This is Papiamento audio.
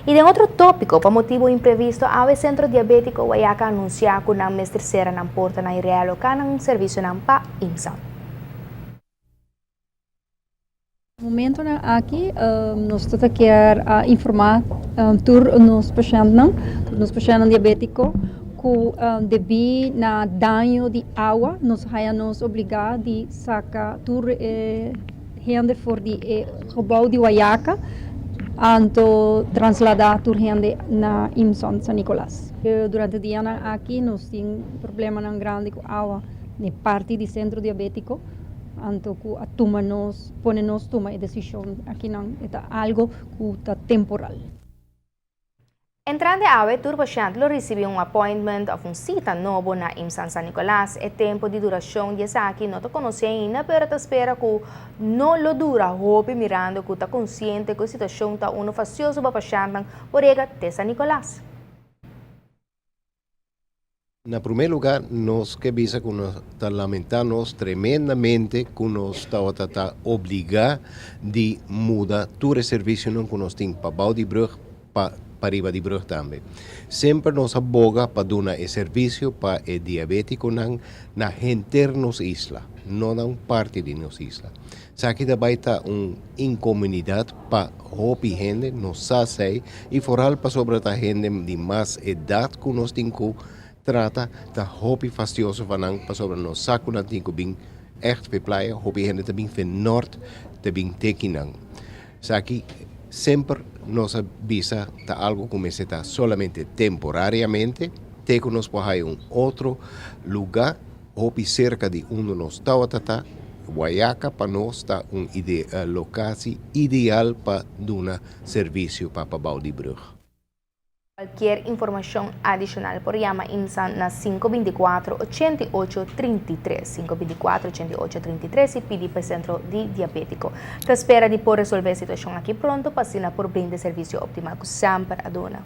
Y den otro topico, pa motibo imprevisto, awe Centro Diabetico Wayaca a anuncia cu nan mester cera nan portanan y realoca nan servicionan pa IMSAN. Momentonan aki nos ta kier a informa tur nos pashentnan, tur nos pashentnan diabetico cu debi na daño di awa nos haya nos obliga di saca tur e hende for di e gebouw di Wayaca anto traslada tur hende na IMSAN San Nicolas. Durante dianan aki nos tin problemanan grandi cu awa na e parti di centro diabetico. Anto ku a tuma nos, pone nos tuma e desishon akinan, e ta algo ku ta temporal. Entrante awe tur pashènt lo risibí un appointment òf un sita nobo na IMSAN San Nicolas. E tempu di durashon di esaki no ta konosí ainda, pero ta spera ku no lo dura hopi mirando ku ta konsiente ku e situashon ta unu fasioso pa pashèntnan por yega te San Nicolas. Na promé lugá nos ke bisa ku nos ta lamentá nos tremendamente ku nos tabata ta obligá di muda tur e servisionan ku nos tin pa bou di brùg pa pariba di brùg tambe. Semper nos a boga pa duna e servisio pa e diabétikonan na henter nos isla, no na un parti di nos isla. Esaki ta bai ta un inkomunidat pa hopi hende, nos sa esei, i foral pasobra ta hende di mas edat ku nos tin ku trata, ta hopi fastioso pa nan pasobra nos sa ku nan tin ku bin ègt p'e playa, hopi hende ta bin fe nòrt ta bin teki nan. Esaki semper nos a bisa ta algu ku mester ta solamente temporariamente te ku nos por haya un otro lugá. Hopi serka di unda nos tawata ta, Wayaca pa nos ta un locatie ideal pa duna servicio pa pabao di brug. Cualkier informacion adicional por yama IMSAN na 524 88 33, 524 88 33 y pidi pa e centro di diabetico. Ta spera di por resolve e situacion aki pronto pa asina por brinda e servicio optimal cu semper a duna.